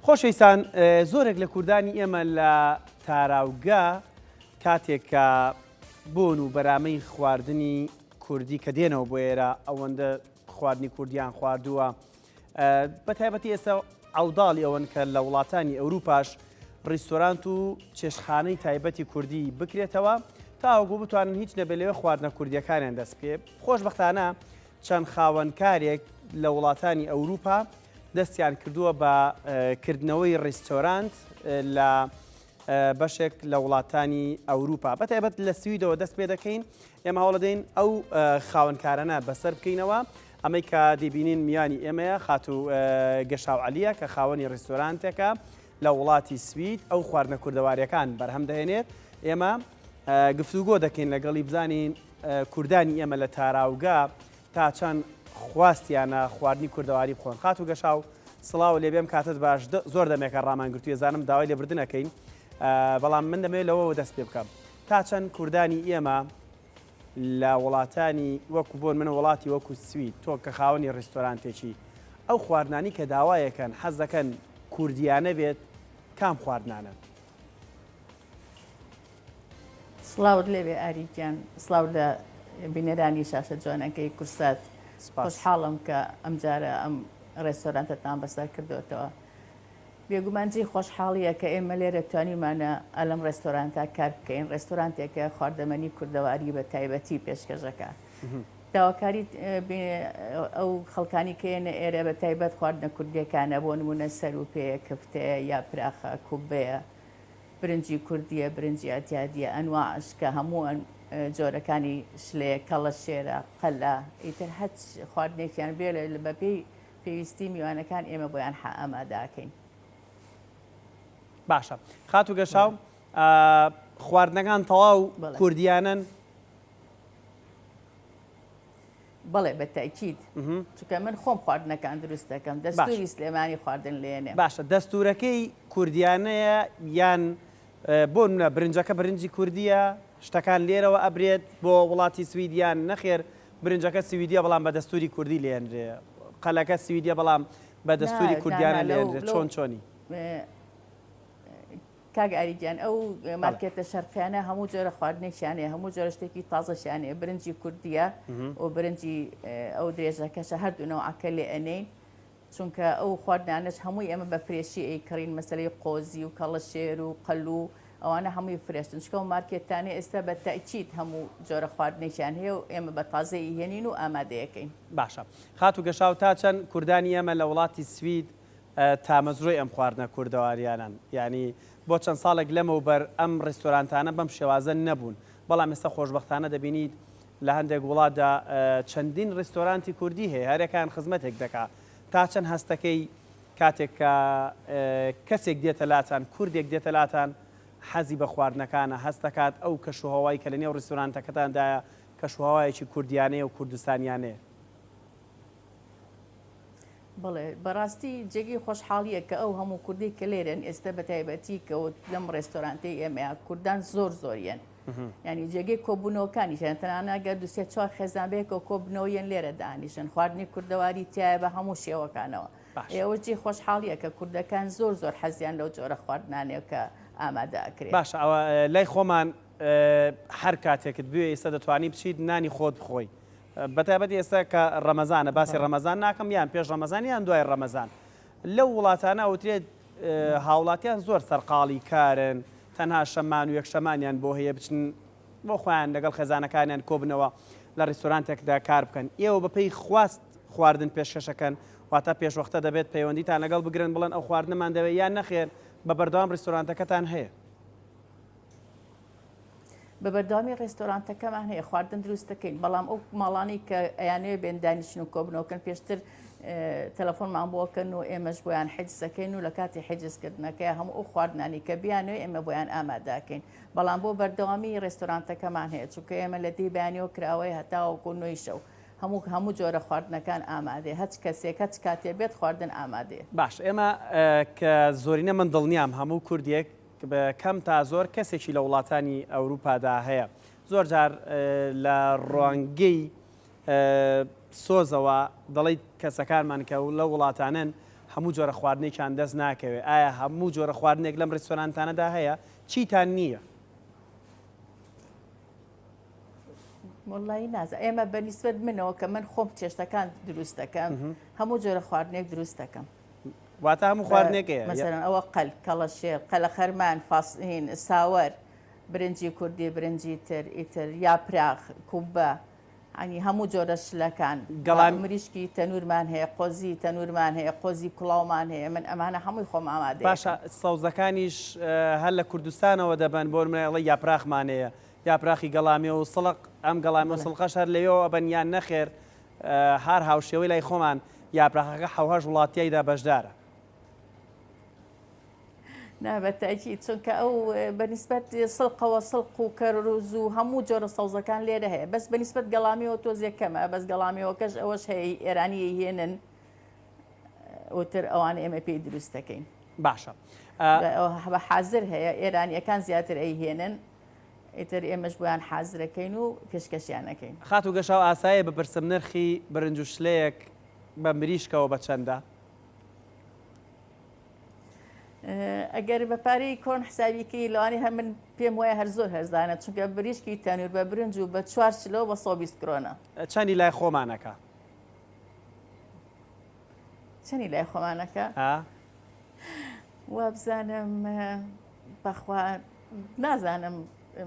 خۆشەویستان زۆرێک لە کوردانی ئێمە لە تاراوگە کاتێک کە بۆن و بەرامەی خواردنی کوردی کە دێنەوە بۆ ئێرە ئەوەندە خواردنی کوردیان خواردووە بە تایبەتی ئێستا عەوداڵی ئەوەن کە لە وڵاتانی ئەوروپاش ڕیستۆرانت و چێشتخانەی تایبەتی کوردی بکرێتەوە تاوەکو بتوانن هیچ نەبێت لەوێ خواردنە کوردیەکانیان دەست بکەێت. خۆشبەختانە چەند خاوەنکارێک لە وڵاتانی ئەوروپا دەستیان کردووە بە کردنەوەی ڕیستۆرانت لە بەشێک لە وڵاتانی ئەوروپا بە تایبەت لە سویدەوە دەست پێ دەکەین ئێمە هەوڵەدەین ئەو خاوەنکارانە بەسەر بکەینەوە ئەمەی کە دەیبینین میانی ئێمەیە خاتوو گەشاو عەلیە کە خاوەنی ڕیستۆرانتێکە لە وڵاتی سوید ئەو خواردنە کوردەواریەکان بەرهەم دەهێنێت ئێمە گفتوگۆ دەکەین لەگەڵی بزانین کوردانی ئێمە لە تاراوگە تا چەند خواستیانە خواردنی کوردەواری بخۆن خاتوو گەشاو سڵاو لێبێم کاتت باش زۆر دەمێکە ڕامان گرتوویە زانم داوای لێبردن ئەکەین بەڵام من دەمەوێت لەوەوە دەست پێ بکەم تا چەند کوردانی ئێمە لە وڵاتانی وەکو بۆن من وڵاتی وەکو سوید تۆ کە خاوەنی ڕیستۆرانتێکی ئەو خواردنانی کە داوایەکەن حەز دەکەن کوردیانە بێت کام خواردنانەن؟ سڵاوت لێبێ ئاری گیان سڵاو لە بینەرانی شاشە جوانەکەی کورسات خۆشحاڵم کە ئەمجارە ئەم ڕێستۆرانتەتان بەسەر کردوتەوە بێگومان جێی خۆشحاڵییە کە ئێمە لێرە توانیومانە ئەلەم ڕێستۆرانتە کار بکەین، ڕێستۆرانتێکە خواردەمەنی کوردەواری بە تایبەتی پێشکەش ئەکا. داواکاری ئەو خەڵکانی کە یەنە ئێرە بە تایبەت خواردنە کوردیەکانە بۆ نمونە سەر و پێیە، کفتەیە، یاپراخە، کوبەیە، برنجی کوردیە، برنجی ئەتیادیە، ئەنواع شکە هەموو جۆرەکانی شلەیە، کەڵەشێرە، قەلە، ئیتر هەچ خواردنێکیان بێ بەپێی پێویستی میوانەکان ئێمە بۆیان ئامادە ئەکەین. باشە خاتوو گەشاو خواردنەکان تەواو کوردیانەن؟ بەڵێ بە تەئکید چونکە من خۆم خواردنەکان دروست دەکەم دەستوری سلێمانی خواردن لێنێم. باشە دەستورەکەی کوردیانەیە یان بۆ نمونە برنجەکە برنجی کوردیە شتەکان لێرەوە ئەبرێت بۆ وڵاتی سوید یان نەخێر برنجەکە سویدیە بەڵام بە دەستوری کوردی لێنرێ قەلەکە سویدیە بەڵام بە دەستوری کوردیانە لێنرێ چۆن چۆنی؟ کاک ئاری گیان ئەو مارکێتە شەرقیانە هەموو جۆرە خواردنێکیان هەیە هەموو جۆرە شتێکی تازەشیان هەیە برنجی کوردیە و برنجی ئەو درێژەکەشە هەردوو نەوعەکە لێ ئەنێین چونکە ئەو خواردنانەش هەمووی ئێمە بە فرێشی ئەیکڕین مەسەلەی قۆزی و کەڵەشێر و قەل و ئەوانە هەمووی فرێشن چونکە ئەو مارکێتانەی ئێستا بە تەئکید هەموو جۆرە خواردنێکیان هەیە و ئێمە بە تازە ئیهێنین و ئامادەیەکەین. باشە خاتوو گەشاو تا چەند کوردانی ئێمە لە وڵاتی سوید تامەزرۆی ئەم خواردنە کوردەواریانەن یانی بۆ چەند ساڵێک لەمەوبەر ئەم ڕیستۆرانتانە بەم شێوازە نەبوون بەڵام ئێستا خۆشبەختانە دەبینیت لە هەندێک وڵاتدا چەندین ڕیستۆرانتی کوردی هەیە هەرێکان خزمەتێک دەکا تا چەند هەستەکەی کاتێک کە کەسێک دێتە لاتان کوردێک دێتە لاتان حەزی بە خواردنەکانە هەست دەکات ئەو کەشوهەوای کە لە نێو ڕیستۆرانتەکەتاندایە کەشوهەوایەکی کوردیانەیە و کوردستانیانەیە. بەڵێ بەڕاستی جێگەی خۆشحاڵییە کە ئەو هەموو کوردەی کە لێرەن ئێستا بە تایبەتی کە لەم ڕێستۆرانتەی ئێمەیە کوردان زۆر زۆریەن ینی جێگەی کۆبوونەوەکانیشیان تەنانە گەر دوسێ چوار خێزان بەیەکەوە کۆبنەوە یەن لێرە دانیشن خواردنی کوردەواری تایە بە هەموو شێوەکانەوە ئێوە جێ خۆشحاڵیە کە کوردەکان زۆر زۆر حەزیان لەو جۆرە خواردنانەیە کە ئامادە ئەکرێت. باشە ئەوە لای خۆمان هەر کاتێکت بوێ ئێستا دەتوانی بچیت نانی خۆت بخۆی بەتایبەتی ئێستا کە ڕەمەزانە باسی ڕەمەزان ناکەم یان پێش ڕەمەزان یان دوای ڕەمەزان لەو وڵاتانە ئەوترێت هاوڵاتیان زۆر سەرقاڵی کارن تەنها شەمان و یەکشەمانیان بۆ هەیە بچن بۆ خۆیان لەگەڵ خێزانەکانیان کۆبنەوە لە ڕیستۆرانتێکدا کار بکەن ئێوە بەپێی خواست خواردن پێشکەشەکەن واتە پێشوەختە دەبێت پەیوەندیتان لەگەڵ بگرن بڵێن ئەو خواردنەمان دەوێت یان نەخێر بە بەردەوام ڕیستۆرانتەکەتان هەیە؟ بە بەردەوامی ڕێستۆرانتەکەمان هەیە خواردن دروست دەکەین بەڵام ئەو ماڵانەی کە ئەیانەوێ بێن دانیشن و کۆبنەوەکەن پێشتر تەلەفۆنمان بۆکەن و ئێمەش بۆیان حجز دەکەین و لە کاتی حجزکردنەکەی هەموو ئەو خواردنانی کە بیانەوێ ئێمە بۆیان ئامادەکەین بەڵام بۆ بەردەوامی ڕێستۆرانتەکەمان هەیە چونکە ئێمە لە دەی بەیانیەوە کراوەیە هەتاوەکو نۆی شەو هەموو هەموو جۆرە خواردنەکان ئامادەیە هەچ کەسێک هەچ کاتێ بێت خواردن ئامادەیە. باش ئێمە کە زۆرینە من دڵنیام هەموو کوردێک کەم تا زۆر کەسێکی لە وڵاتانی ئەوروپادا هەیە زۆر جار لە ڕوانگەی سۆزەوە دەڵیت کەسەکانمان کە لە وڵاتانن. هەموو جۆرە خواردنێکیان دەست ناکەوێت، ئایا هەموو جۆرە خواردنێک لەم ڕیستۆرانتانەدا هەیە؟ چیتان نییە؟ وەڵایی نازە ئێمە بە نیسبەت منەوە کە من خۆم چێشتەکان دروست دەکەم هەموو جۆرە خواردنێک دروست دەکەم. واتە هەموو خواردنێک هەیە؟ مەسەلەن ئەوە قەل، کەڵەشێر، قەلەخەرمان، فاسهین، ساوەر، برنجی کوردی، برنجی تر، ئیتر یاپراخ، کوبە، یانی هەموو جۆرە شلەکان، گەڵان مریشکی تەنوورمان هەیە، قۆزی تەنوورمان هەیە، قۆزی کوڵاومان هەیە، من ئەمانە هەمووی خۆم ئامادەی باشە ئەکەم. سەوزەکانیش هەر لە کوردستانەوە دەبەن بۆ نمونە ئەڵێی یاپراخمان هەیە، یاپراخی گەڵامێ و سڵق، ئەم گەڵامێ و بەڵێ. سڵقەش هەر لەوێوە ئەبەن یان نەخێر هار هاوشێوەی لای خۆمان یاپراخەکە حەوهەشت وڵات تیایدا بەشدارە؟ نا بە تەئکید چونکە ئەو بە نیسبەت سڵقەوە سڵق و کەرز و هەموو جۆرە سەوزەکان لێرە هەیە بەس بە نیسبەت گەڵامیەوە تۆزێک کەمە بەس گەڵامیەوەکەش ئەوەش هەیە ئێرانی هێنن وتر ئەوان ئێمە پێی دروست دەکەین. باشە. بە حازر هەیە ئێرانیەکان زیاتر ئەیهێنن ئیتر ئێمەش بۆیان حازرەکەین و پێشکەشیان ئەکەین. خاتوو گەشاو ئاسایە بپرسم نرخی برنج و شلەیەک بە مریشکەوە بە چەندە؟ ئەگەر بە پارەی کۆن حسابی کەی لەوانەیە هەر من پێم وایە هەر زۆر هەرزانە چونکە بریشکی تەنور بە برنج و بە چوار چلۆ بە 120 کرۆنە. چەنی لای خۆمانەکە؟ چەنی لای خۆمانەکە؟ ها؟ وابزانم بەخوا نازانم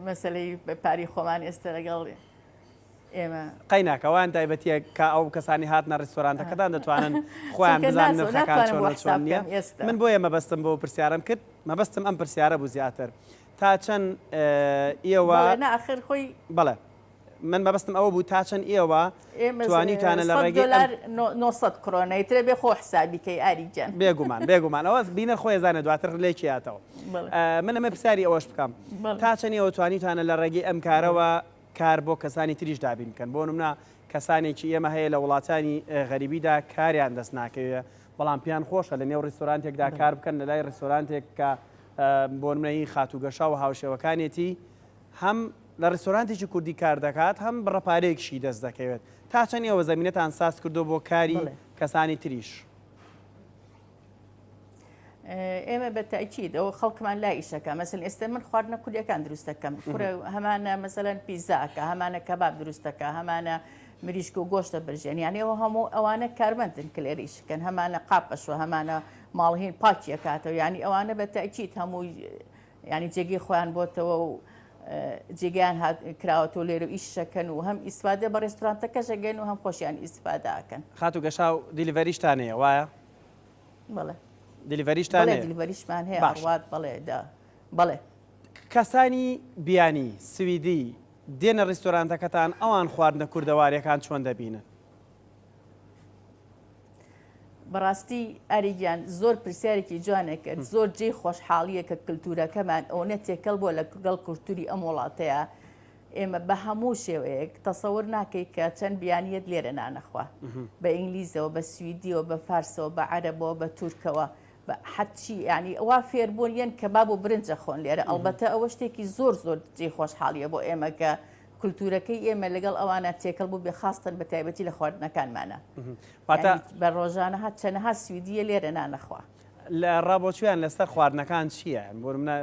مەسلەی پاری خۆمان ئێستا لەگەڵ ئێمە. قەیناکە وایان تایبەتیە کە ئەو کەسانی هاتنە ڕیستۆرانتەکەتان دەتوانن خۆیان بزانن نرخەکان چۆنە چۆن نیە من بۆیە مەبەستم بۆ پرسیارم کرد مەبەستم ئەم پرسیارە بوو زیاتر تا چەند ئێوە خۆی بەڵێ من مەبەستم ئەوە بوو تا چەند ئێوە توانیوتانە لە ڕێگەی دۆلار 900 کرۆنە ئیترە بێ خۆ حسابی کەی ئاری گیان. بێگومان بێگومان ئەوە بینەر خۆی ئەزانێ دواتر لێکی هاتەوە من ئەمە پرسیاری ئەوەش بکەم تا چەند ئێوە توانیوتانە لە ڕێگەی ئەم کارەوە کار بۆ کەسانی تریش دابین بکەن بۆ نمونە کەسانێکی ئێمە هەیە لە وڵاتانی غەریبیدا کاریان دەست ناکەوێ بەڵام پێیان خۆشە لە نێو ڕیستۆرانتێکدا کار بکەن لە لای ڕیستۆرانتێک کە بۆ نمونە هی خاتوو گەشا و هاوشێوەکانێتی هەم لە ڕیستۆرانتێکی کوردی کار دەکات هەم بڕە پارەیەکیشی دەست دەکەوێت تا چەند ئێوە زەمینەتان ساز کردووە بۆ کاری کەسانی تریش؟ ئێمە بە تاکید ئەوە خەڵکمان لا ئیشەکە مەسن ئێستا من خواردنە کوردیەکان دروست دەکەم کوڕە هەمانە مەسەلەن پیزاکە هەمانە کەباب دروست دەکە هەمانە مریشک و گۆشتە برژێن یعنی ئەوە هەموو ئەوانە کارمەندن کە لێرە ئیشەکەن هەمانە قاپەشوە هەمانە ماڵهین پاکیەکاتەوە یعنی ئەوانە بە تاکید هەموو یانی جێگەی خۆیان بۆتەوە و جێگەیان کراوەتەوە لێرە و ئیشەکەن و هەم ئیسفادە بە ڕێستورانتەکەش ئەگەن و هەم خۆشیان ئیسفادە ئەکەن. خاتوو گەشاو delivery شتان هەیە وایە؟ بەڵێ. delivery شتان هەیە؟ بەڵێ delivery شمان هەیە ئەڕوات بەڵێ دا بەڵێ. کەسانی بیانی، سویدی، دێنە ڕیستۆرانتەکەتان ئەوان خواردنە کوردەواریەکان چۆن دەبینن؟ بەڕاستی ئاری گیان زۆر پرسیارێکی جوانە کرد زۆر جێی خۆشحاڵیە کە کللتورەکەمان ئەوەنە تێکەڵ بووە لە گەڵ کولتوری ئەم وڵاتەیە ئێمە بە هەموو شێوەیەک تەسەور ناکەی کە چەند بیانیت لێرە نانەخوا بە ئینگلیزەوە بە سویدیەوە بە فارسەوە بە عەرەبەوە بە تورکەوە بە حەچی ینی وا فێربوون یەن کە باب و برنجە خۆن لێرە ئەڵبەتە ئەوە شتێکی زۆر زۆر جێ خۆشحاڵیە بۆ ئێمە کە کولتوورەکەی ئێمە لەگەڵ ئەوانە تێکەڵ بووبێ خاستەن بە تایبەتی لە خواردنەکانمانە. واتە بە ڕۆژانە هات چەنەها سویدیە لێرە نان ئەخوا. لە ڕابۆچویان لەسەر خواردنەکان چییە؟ بۆ نمونە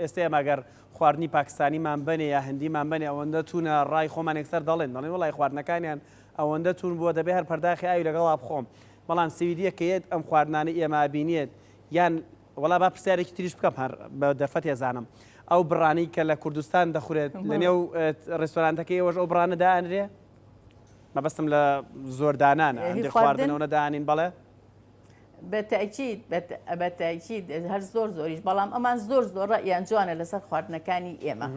ئێستا ئێمە گەر خواردنی پاکستانیمان بەنێ یا هندیمان بەنێ ئەوەندە تونە ڕای خۆمان یەکسەر دەڵێن دەڵێن وەڵای خواردنەکانیان ئەوەندە تون بووە دەبێ هەر پەرداخی ئاوی لەگەڵا بخۆم بەڵام سویدیە کە یەت ئەم خواردنانەی ئێمە ئەبینێت یان وەڵا با پرسیارێکی تریش بکەم هەر بە دەرفەت ئێزانم ئەو بڕانەی کە لە کوردستان دەخورێت لە نێو ڕێستۆرانتەکەی ئێوەش ئەو بڕانە دائەنرێ؟ مەبەستم لە زۆر دانانە هەندێک خواردنەوە نەدانین بەڵێ؟ بەتەکیید بەتەکیید هەر زۆر زۆریش بەڵام ئەمان زۆر زۆر ڕەئیان جوانە لەسەر خواردنەکانی ئێمە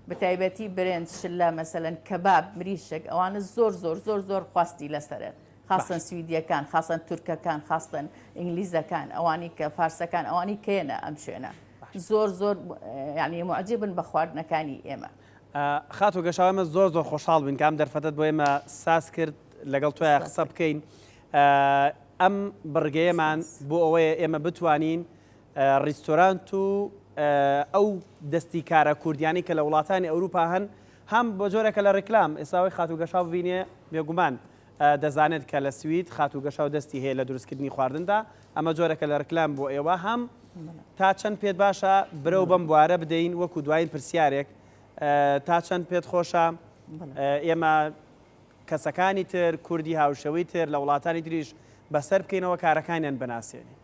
بەتایبەتی برنج شلە مەسەلەن کەباب مریشک ئەوانە زۆر زۆر زۆر زۆر خواستی لەسەرن خاستەن سویدیەکان خاستەن تورکەکان خاستەن ئینگلیزەکان ئەوانی کە فارسەکان ئەوانی کێنە ئەم شوێنە زۆر زۆر یعنی معجبن بە خواردنەکانی ئێمە. خاتوو گەشاو ئێمە زۆر زۆر خۆشحاڵ بووین کە ئەم دەرفەتەت بۆ ئێمە ساز کرد لەگەڵ تۆیا قسە بکەین ئەم بڕگەیەمان بۆ ئەوەیە ئێمە بتوانین ڕیستۆرانت و ئەو دەستی کارە کوردیانی کە لە وڵاتانی ئەوروپا هەن هەم بۆ جۆرەکە لە ڕیکلام ئێساوی خاتوو گەشاو ببینێ بێگومان. دەزانێت کە لە سوید خاتوو گەشاو دەستی هەیە لە دروستکردنی خواردندا، ئەمە جۆرێکە لە رکلام بۆ ئێوە هەم تا چەند پێت باشە برەو بەم بوارە بدەین وەکو دوایین پرسیارێک تا چەند پێت خۆشە ئێمە کەسەکانی تر کوردی هاوشێوەی تر لە وڵاتانی تریش بەسەر بکەینەوە کارەکانیان بناسێنین.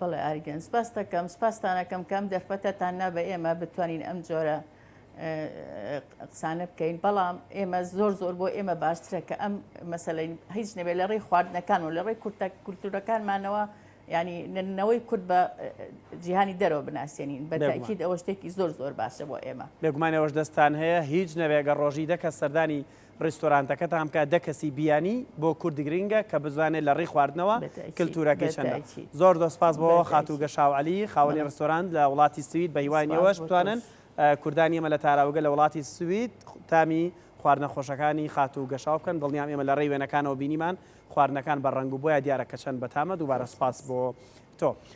بەڵێ ئاریگەن سپاست دەکەم سپاستان ئەکەم کە ئەم دەرفەتەتان نا بە ئێمە بتوانین ئەم جۆرە قسانە بکەین بەڵام ئێمە زۆر زۆر بۆ ئێمە باشترە کە ئەم مەسەلەی هیچ نەبێت لە ڕێی خواردنەکان و لە ڕێی کورتە کولتورەکانمانەوە ینی نەوەی کورد بە جیهانی دەرەوە بناسیێنین بە تاکید ئەوە شتێکی زۆر زۆر باشە بۆ ئێمە. بێگومان ئێوەش دەستتان هەیە هیچ نەبێ گەر ڕۆژی دە کەس سەردانی ڕیستۆرانتەکەتان بکات دە کەسی بیانی بۆ کورد گرنگە کە بزانێت لە ڕێی خواردنەوە کلتورەکەی چەندە زۆر زۆر سپاس بۆ خاتوو گەشاو عەلی خاوەنی ڕیستۆرانت لە وڵاتی سوید بە هیواین ئێوەش بتوانن کوردانی ئێمە لە تاراوگە لە وڵاتی سوید تامی خواردنە خۆشەکانی خاتوو گەشاو بکەن دڵنیام ئێمە لە ڕێی وێنەکانەوە بینیمان خواردنەکان بە ڕەنگ و بۆیە دیارە کە چەند بەتامە دووبارە سپاس بۆ تۆ.